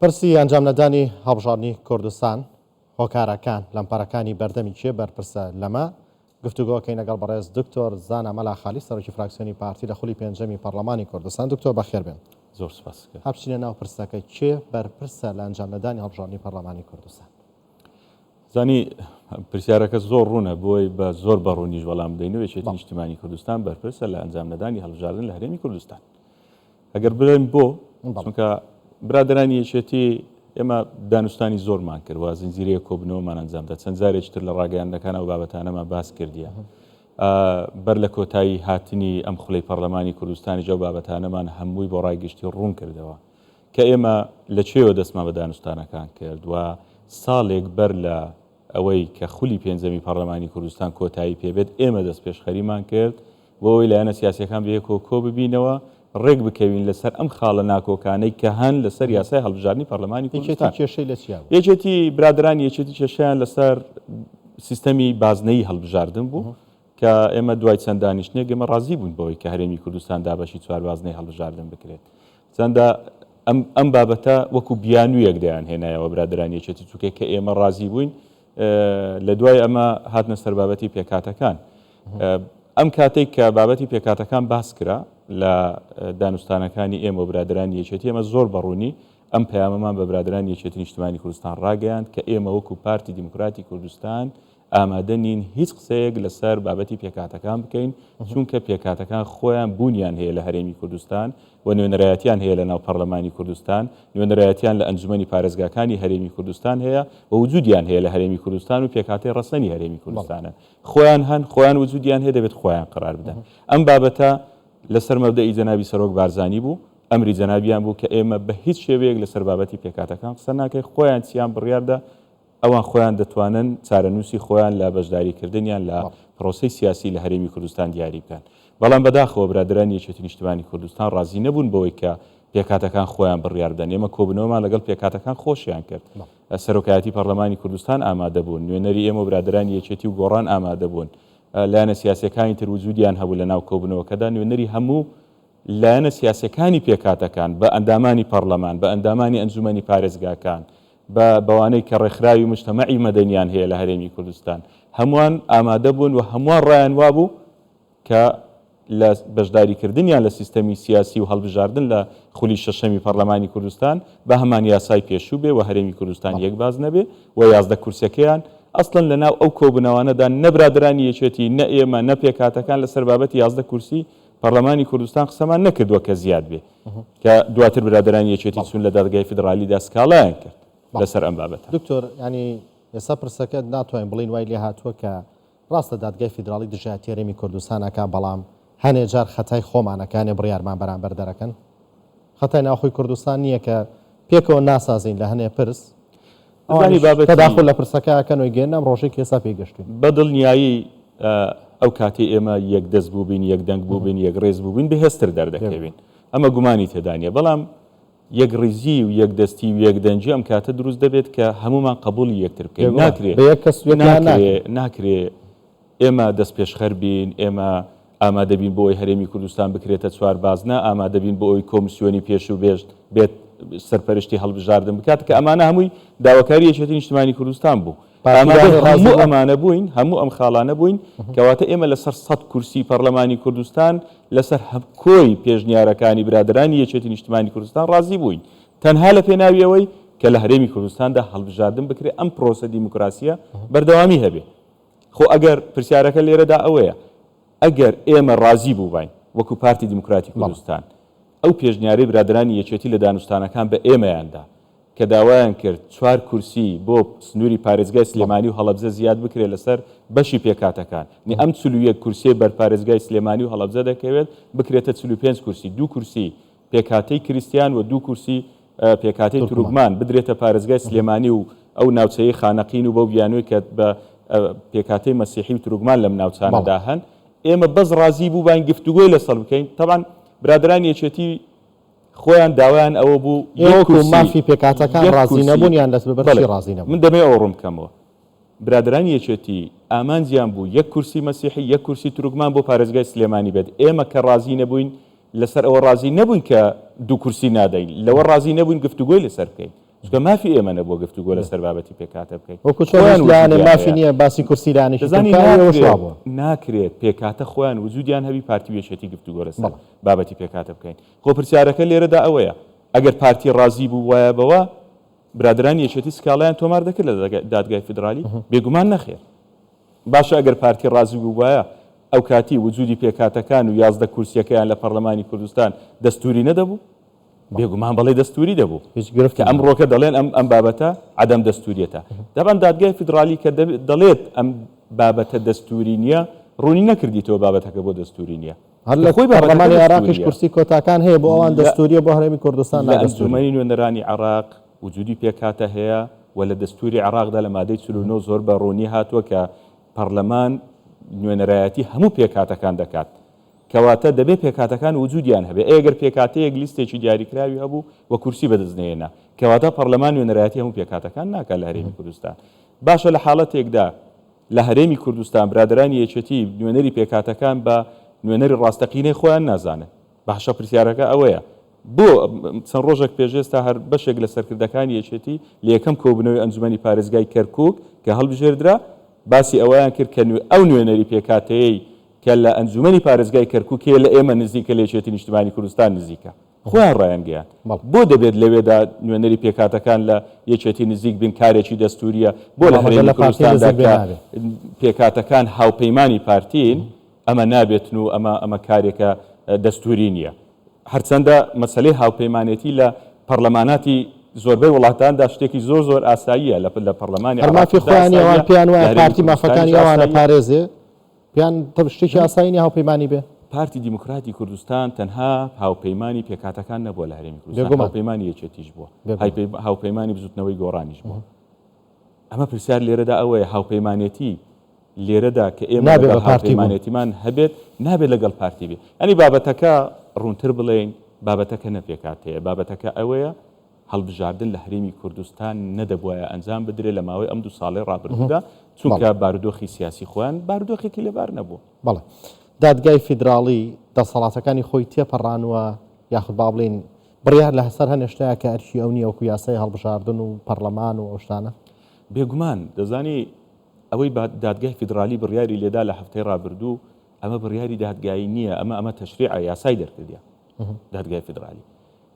پرسی ئەنجامنەدانی هەڵبژاردنی کوردستان، هۆکارەکان، لەمپەرەکانی بەردەمی کێ بەرپرسە لەمە؟ گفتوگۆکەین لەگەڵ بەڕێز دکتۆر زانا مەلا خالید سەرۆکی فراکسیۆنی پارتی لە خولی پێنجەمی پەڕلەمانی کوردستان. دکتۆر بەخێر بێن. زۆر سوپاس. هەر بچینە ناو پرسەکە، کێ بەرپرسە لە ئەنجامنەدانی هەڵبژاردنی پەڕلەمانی کوردستان؟ زانی پرسیارەکە زۆر ڕوونە بۆی بە زۆر بە ڕوونیش وەڵام بدەینەوە یەکێتی نیشتیمانی کوردستان بەرپرسە لە ئەنجام نەدانی هەڵبژاردن لە هەرێمی کوردستان. ئەگەر بڵێن بۆ چونکە برادرانی یەکێتی ئێمە دانوستانی زۆرمان کرد و زنجیرەیە کۆبنەوەمان ئەنجامدا چەند جارێکی تر لە ڕاگەیاندنەکان ئەو بابەتانەمان باس کردیە بەر لە کۆتایی هاتنی ئەم خولەی پەرلەمانی کوردستانی ئەو بابەتانەمان هەمووی بۆ ڕای گشتی ڕوون کردەوە کە ئێمە لە کوێوە دەستمان بە دانوستانەکان کرد و ساڵێک بەر لە ئەوەی کە خولی پێنجەمی پەڕلەمانی کوردستان کۆتایی پێبێت، ئێمە دەستپێشخەریمان کرد بۆ ئەوەی لایەنە سیاسییەکان بەیەکەوە کۆببینەوە، ڕێکبکەوین لەسەر ئەم خاڵە ناکۆکانەی کە هەن لەسەر یاسای هەڵبژاردنی پەڕلەمانی کوردستان. یەکێتی کێشەی لە چیا بوو؟ یەکێتی، برادەرانی یەکێتی کێشەیان لەسەر سیستەمی بازنەیی هەڵبژاردن بوو کە ئێمە دوای چەند دانیشتنێک ئێمە ڕازی بووین بەوەی کە هەرێمی کوردستان دابەشی چوار بازنەی هەڵبژاردن بکرێت. چەندە ئەم ئەم بابەتە وەکو بیانوویەک دەیان هێنایەوە برادەرانی یەکێتی چونکە کە ئێمە ڕازی بووین لە دوای ئەمە هاتنە سەر بابەتی پێکهاتەکان. ئەم کاتێک کە بابەتی پێکهاتەکان باس کرا لە دانوستانەکانی ئێمە و برادەرانی یەکێتی ئێمە زۆر بەڕوونی ئەم پەیامەمان بە برادەرانی یەکێتی نیشتمانی کوردستان ڕاگەیاند کە ئێمە وەکو پارتی دیموکراتی کوردستان ئامادە نین هیچ قسەیەک لەسەر بابەتی پێکهاتەکان بکەین، چونکە پێکهاتەکان خۆیان بوونیان هەیە لە هەرێمی کوردستان و نوێنەرایەتیان هەیە لەناو پەڕلەمانی کوردستان، نوێنەرایەتیان لە ئەنجومەنی پارێزگاکانی هەرێمی کوردستان هەیە و وجودیان هەیە لە هەرێمی کوردستان و پێکهاتەی ڕەسەنی هەرێمی کوردستانن. خۆیان هەن، خۆیان وجودیان هەیە، دەبێت خۆیان قەرار بدەن. ئەم بابەتە لەسەر مەبدەئی جەنابی سەرۆک بارزانی بوو، ئەمری جەنابیان بوو کە ئێمە بە هیچ شێوەیەک لەسەر بابەتی پێکهاتەکان قسە ناکەین، خۆیان چیان بڕیاردا ئەوان خۆیان دەتوانن چارەنووسی خۆیان لە بەشداریکردنیان لە پرۆسەی سیاسی لە هەرێمی کوردستان دیاری بکەن. بەڵام بەداخەوە برادەرانی یەکێتی نیشتمانی کوردستان ڕازی نەبوون بەوەی کە پێکهاتەکان خۆیان بڕیار بدەن. ئێمە کۆبوونەوەمان لەگەڵ پێکهاتەکان خۆشیان کرد. سەرۆکایەتی پەڕلەمانی کوردستان ئامادە بوون، نوێنەری ئێمە و برادەرانی یەکێتی و گۆڕان ئامادە بوون، لایەنە سیاسییەکانی تر وجودیان هەبوو لەناو کۆبوونەوەکەدا، نوێنەری هەموو لایەنە سیاسییەکانی پێکهاتەکان، بە ئەندامانی پەڕلەمان، بە ئەندامانی ئەنجومەنی پارێزگاکان، بە بەوانەی کە ڕێکخراوی موجتەمەعی مەدەنیان هەیە لە هەرێمی کوردستان هەمووان ئامادە بوون و هەمووان ڕایان وابوو کە لە بەشداریکردنیان لە سیستەمی سیاسی و هەڵبژاردن لە خولی شەشەمی پەڕلەمانی کوردستان بە هەمان یاسای پێشوو بێ و هەرێمی کوردستان یەک باز نەبێ و 11 کورسیەکەیان ئەسڵەن لە ناو ئەو کۆبوونەوانەدا نە برادەرانی یەکێتی نە ئێمە نە پێکهاتەکان لەسەر بابەتی 11 کورسی پەڕلەمانی کوردستان قسەمان نەکردووە کە زیاد بێ. کە دواتر برادەرانی یەکێتی چوون لە دادگای فیدڕالیدا سکاڵایان کرد لەسەر ئەم بابەتە. دکتۆر یانی ئێستا پرسەکە ناتوانین بڵێین وای لێهاتووە کە ڕاستە دادگای فیدراڵی دژایەتی هەرێمی کوردستان ئەکا بەڵام هەنێ جار خەتای خۆمانە کە هەنێ بڕیارمان بەرامبەر دەرەکەن خەتای ناوخۆی کوردستان نییە کە پێکەوە ناسازین لە هەنێ پرس ئەوانیش تەداخول لە پرسەکە ئەکەن و گەیەنە ئەم ڕۆژەی کە ئێستا پێی گەشتوین. بە دڵنیایی ئەو کاتەی ئێمە یەک دەست بووبین، یەک دەنگ بووبین، یەک ڕێز بووبین بەهێزتر دەردەکەوین. ئەمە گومانی تێدا نییە. بەڵام یەکڕیزی و یەکدەستی و یەکدەنگی ئەم کاتە دروست دەبێت کە هەموومان قەبووڵی یەکتر بکەین. ناکرێ بە یەک کەس یەکیان ناکرێ ناکرێ ئێمە دەستپێشخەر بین، ئێمە ئامادە بین بۆ ئەوەی هەرێمی کوردستان بکرێتە چوار بازنە، ئامادە بین بۆ ئەوەی کۆمسیۆنی پێشوو بێت بێت سەرپەرشتی هەڵبژاردن بکات، کە ئەمانە هەمووی داواکاری یەکێتی نیشتمانی کوردستان بوو. ئامادەی هەموو ئەمانە بووین، هەموو ئەم خاڵانە بووین، کەواتە ئێمە لەسەر سەد کورسی پەڕلەمانی کوردستان، لەسەر کۆی پێشنیارەکانی برادەرانی یەکێتی نیشتمانی کوردستان ڕازی بووین، تەنها لە پێناوی ئەوەی کە لە هەرێمی کوردستاندا هەڵبژاردن بکرێت، ئەم پرۆسە دیموکراسییە بەردەوامی هەبێ. خۆ ئەگەر پرسیارەکە لێرەدا ئەوەیە، ئەگەر ئێمە ڕازی بووباین وەکو پارتی دیموکراتی کوردستان ئەو پێشنیارەی برادەرانی یەکێتی لە دانوستانەکان بە ئێمەیان دا کە داوایان کرد چوار کورسی بۆ سنووری پارێزگای سلێمانی و هەڵەبجە زیاد بکرێت لەسەر بەشی پێکهاتەکان، نی ئەم 41 کورسیەی بەر پارێزگای سلێمانی و هەڵەبجە دەکەوێت بکرێتە 45 کورسی، دوو کورسی پێکهاتەی کریستیان و دوو کورسی پێکهاتەی تورکمان بدرێتە پارێزگای سلێمانی و ئەو ناوچەیەی خانەقین و بەو بیانووی کە بە پێکهاتەی مەسیحی و تورکمان لەم ناوچانەدا هەن، ئێمە بەس ڕازی بووباین گفتوگۆی لەسەر بکەین، تەبعەن برادەرانی یەکێتی خۆیان داوایان ئەوە بوو یەک کورسی، مافی پێکهاتەکان ڕازی نەبوون یان لەبەر چی ڕازی نەبوون؟ من دەمەوێت ئەوە ڕوون بکەمەوە، برادەرانی یەکێتی ئامانجیان بوو یەک کورسی مەسیحی، یەک کورسی تورکمان بۆ پارێزگای سلێمانی بێت، ئێمە کە ڕازی نەبووین لەسەر ئەوە ڕازی نەبووین کە دوو کورسی نادەین، لەوە ڕازی نەبووین گفتوگۆی لەسەر بکەین. چونکە مافی ئێمە نەبووە گفتوگۆ لەسەر بابەتی پێکهاتە بکەین. وەکو چۆن هیچ لایەنێ مافی نییە باسی کورسی لایەنێکی تر دەزانی بکا، ئەوەش ناکرێت وابووە. ناکرێت پێکهاتە خۆیان وجودیان هەبی پارتی و یەکێتی گفتوگۆ لەسەر بابەتی پێکهاتە بکەین. خۆ پرسیارەکە لێرەدا ئەوەیە ئەگەر پارتی ڕازی بووبوایە بەوە برادەرانی یەکێتی سکاڵایان تۆمار دەکرد لە دادگای فیدرالی؟ بێگومان نەخێر. باشە ئەگەر پارتی ڕازی بووبایە ئەوکاتی وجودی پێکهاتەکان و 11 کورسیەکەیان لە پەرلەمانی کوردستان دەستوری نەدەبوو؟ بێگومان بەڵێ دەستوری دەبوو. هیچ گرفتی کە ئەمڕۆکە دەڵێن ئەم ئەم بابەتە عەدەم دەستوریەتە. دەبان دادگای فیدرالی کە دەڵێت ئەم بابەتە دەستوری نییە ڕوونی نەکردیتەوە بابەتەکە بۆ دەستوری نییە. هەر لە خۆی بابەتەکە پەرلەمانی عێراقیش دەستوریە. کورسی کۆتاکان هەیە بۆ ئەوان لە دەستوریە بۆ هەرێمی کوردستان لە نادەستوریە. ئەنجومەنی نوێنەرانی عێراق وجودی پێکهاتە هەیە و لە دەستوری عێراقدا لە مادەی 49 زۆر بە ڕوونی هاتووە کە پەرلەمان نوێنەرایەتی هەموو پێکهاتەکان دەکات. کەواتە دەبێ پێکهاتەکان وجودیان هەبێ، ئەی گەر پێکهاتەیەک لیستێکی دیاریکراوی هەبوو و کورسی بەدەست نەهێنا، کەواتە پەڕلەمان نوێنەرایەتی هەموو پێکهاتەکان ناکات لە هەرێمی کوردستان. باشە لە حاڵەتێکدا لە هەرێمی کوردستان برادەرانی یەکێتی نوێنەری پێکهاتەکان بە نوێنەری ڕاستەقینەی خۆیان نازانن. باشە پرسیارەکە ئەوەیە بۆ چەند ڕۆژێک پێش ئێستا هەر بەشێک لە سەرکردەکانی یەکێتی لە یەکەم کۆبوونەوەی ئەنجومەنی پارێزگای کەرکوک کە هەڵبژێردرا باسی ئەوەیان کرد کە ئەو نوێنەری پێکهاتەیەی کە لە ئەنجومەنی پارێزگای کەرکوک هەیە لە ئێمە نزیکە لە یەکێتی نیشتمانی کوردستان نزیکە خۆیان ڕایانگەیاند بۆ دەبێت لەوێدا نوێنەری پێکهاتەکان لە یەکێتی نزیک بن کارێکی دەستوریە بۆ لە هەرێمی کوردستاندا کە پێکهاتەکان هاوپەیمانی پارتین ئەمە نابێتن و ئەمە ئەمە کارێکە دەستوری نییە. هەرچەندە مەسەلەی هاوپەیمانێتی لە پەڕلەماناتی زۆربەی وڵاتاندا شتێکی زۆر زۆر ئاساییە لە پەڕلەمانی هەر مافی عێراقیشدا خۆیانی ئەوان ئاساییە، پێیان لە وایە هەرێمی پارتی کوردستانیش مافەکانی ئەوانە ئاساییە. پارێزێ پێیان تە شتێکی ئاسایی نیە هاوپەیمانی بێ؟ پارتی دیموکراتی کوردستان تەنها هاوپەیمانی پێکهاتەکان نەبووە لە هەرێمی کوردستان، بێگومان. هاوپەیمانی یەکێتیش بووە، بێگومان. هاوپەیمانی بزوتنەوەی گۆڕانیش بووە. ئەمە پرسیار لێرەدا ئەوەیە هاوپەیمانێتی لێرەدا کە ئێمە نابێ لەگەڵ بە پارتی بوون. هاوپەیمانێتیمان هەبێت نابێت لەگەڵ پارتی بێ. یانی بابەتەکە ڕوونتر بڵێین بابەتەکە نە پێکهاتەیە، بابەتەکە ئەوەیە هەڵبژاردن لە هەرێمی کوردستان نەدەبوایە ئەنجام بدرێت لە ماوەی ئەم دوو ساڵەی ڕابردوودا، چونکە بارودۆخی سیاسی خۆیان بارودۆخێکی لەبار نەبوو. بەڵێ. دادگای فیدراڵی دەسەڵاتەکانی خۆی تێپەڕانووە یاخود با بڵێین بڕیار لهسەر هەنێ شتایە کە ئەرکی ئەو نییە وەکو یاسای هەڵبژاردن و پەڕلەمان و ئەو شتانە؟ بێگومان. دەزانی ئەوەی دادگای فیدرالی بڕیاری لێدا لە هەفتەی ڕابردوو ئەمە بڕیاری دادگایی نییە، ئەمە ئەمە تەشریعە، یاسای دەرکردیە دادگای فیدرالی.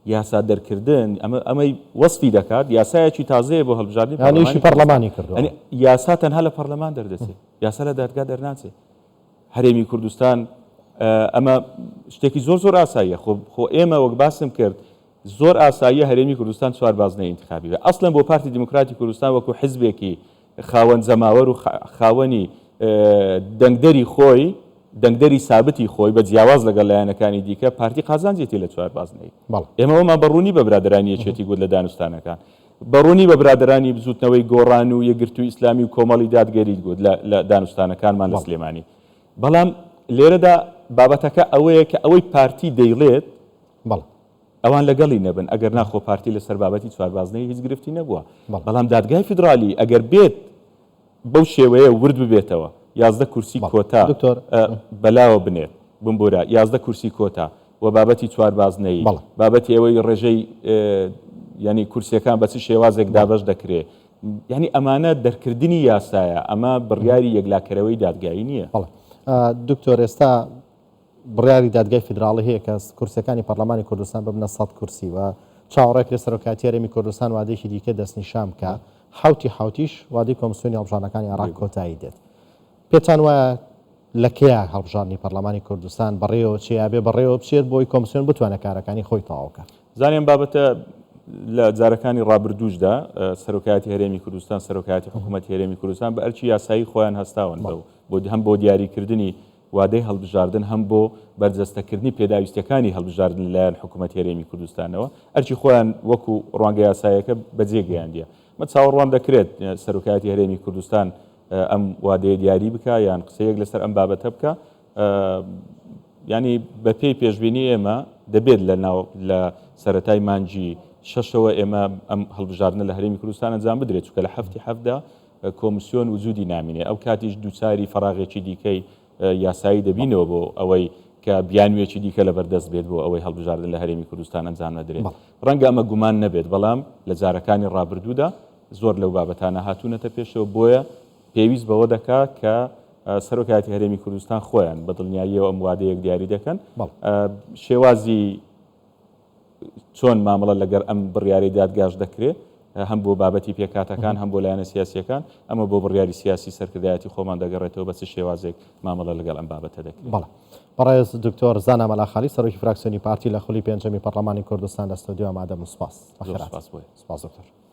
یاسا دەرکردن ئەمە ئەمەی وەسفی دەکات یاسایەکی تازەیە بۆ هەڵبژاردنی پەرلەمانی پەرلەمانی کردووە. یانی یاسا تەنها لە پەرلەمان دەردەچێت، یاسا لە دادگا دەرناچێت. هەرێمی کوردستان ئەمە شتێکی زۆر زۆر ئاساییە خۆ خۆ ئێمە وەک باسم کرد زۆر ئاساییە هەرێمی کوردستان چوار بازنەی ئینتخابی بێ ئەسڵەن بۆ پارتی دیموکراتی کوردستان وەکو حزبێکی خاوەن جەماوەر و خاوەنی دەنگدەری خۆی دەنگدەری سابتی خۆی بە جیاواز لەگەڵ لایەنەکانی دیکە پارتی قازانجێتی لە چوار بازنەی ئێمە ئەومان بە ڕوونی بە برادەرانی یەکێتی گوت لە دانوستانەکان بە ڕوونی بە برادەرانی بزوتنەوەی گۆڕان و یەکگرتووی ئیسلامی و کۆمەڵی دادگەریت گوت لە دانوستانەکانمان لە سلێمانی بەڵام لێرەدا بابەتەکە ئەوەیە کە ئەوەی پارتی دەیڵێت ئەوان لەگەڵی نەبن، ئەگەر نا خۆ پارتی لەسەر بابەتی چواربازنەیی هیچ گرفتی نەبووە، بەڵام دادگای فیدرالی ئەگەر بێت بەو شێوەیە ورد ببێتەوە 11 کورسی کۆتا بەلاوە بنێت، بمبورە 11 کورسی کۆتا و بابەتی چواربازنەیی، بابەتی ئەوەی ڕێژەی یانی کورسیەکان بە چ شێوازێک دابەش دەکرێ، یانی ئەمانە دەرکردنی یاسایە، ئەمە بڕیاری یەکلاکەرەوەی دادگایی نییە. دکتۆر ئێستا بڕیاری دادگای فیدراڵی هەیە کە کورسیەکانی پەرلەمانی کوردستان ببنە 100 کورسی و چاوەڕێکرێت سەرۆکایەتی هەرێمی کوردستان وادەیەکی دیکە دەستنیشان بکا، حەوتی حەوتیش وادەی کۆمسیۆنی هەڵبژاردنەکانی عێراق کۆتایی دێت. پێتان وایە لە کەیا هەڵبژاردنی پەرلەمانی کوردستان بەڕێوە چێ یا بێ بەڕێوە بچێت بۆی کۆمسیۆن بتوانێت کارەکانی خۆی تەواو بکات؟ زانی ئەم بابەتە لە جارەکانی ڕابردووشدا سەرۆکایەتی هەرێمی کوردستان، سەرۆکایەتی حکوومەتی هەرێمی کوردستان بە ئەرکی یاسایی خۆیان هەستاون بۆ هەم بۆ دیاریکردنی وادەی هەڵبژاردن هەم بۆ بەرجەستەکردنی پێداویستیەکانی هەڵبژاردن لەلایەن حکوومەتی هەرێمی کوردستانەوە ئەرکی خۆیان وەکو ڕوانگە یاسایەکە بەجێ گەیاندیە. من چاوەڕوان دەکرێت سەرۆکایەتی هەرێمی کوردستان ئەم وادەیە دیاری بکا یان قسەیەک لەسەر ئەم بابەتە بکا. ینی بەپێی پێشبینی ئێمە دەبێت لە ناو لە سەرەتای مانگی شەشەوە ئێمە ئەم هەڵبژاردنە لە هەرێمی کوردستان ئەنجام بدرێت چونکە لە حەفتی حەفتدا کۆمسیۆن وجودی نامینێ ئەو کاتیش دووچاری فەراغێکی دیکەی یاسایی دەبینەوە بۆ ئەوەی کە بیانوویەکی دیکە لەبەردەست بێت بۆ ئەوەی هەڵبژاردن لە هەرێمی کوردستان ئەنجام نەدرێت. ڕەنگە ئەمە گومان نەبێت، بەڵام لە جارەکانی ڕابردوودا زۆر لەو بابەتانە هاتوونەتە پێشەوە، بۆیە پێویست بەوە دەکات کە سەرۆکایەتی هەرێمی کوردستان خۆیان بە دڵنیاییەوە ئەم وادەیەک دیاری دەکەن. شێوازی چۆن مامەڵە لەگەر ئەم بڕیارەی دادگاش دەکرێ هەم بۆ بابەتی پێکهاتەکان هەم بۆ لایەنە سیاسیەکان ئەمە بۆ بڕیاری سیاسی سەرکردایەتی خۆمان دەگەڕێتەوە بە چ شێوازێک مامەڵە لەگەڵ ئەم بابەتە دەکرێت. بەڵێ بەڕێز دکتۆر زانا مەلا خالی سەرۆکی فراکسیۆنی پارتی لە خولی پێنجەمی پەڕلەمانی کوردستان لە ستۆدیۆ ئامادە بوون سوپاس. زۆر سوپاس بۆ. سوپاس دکتۆر.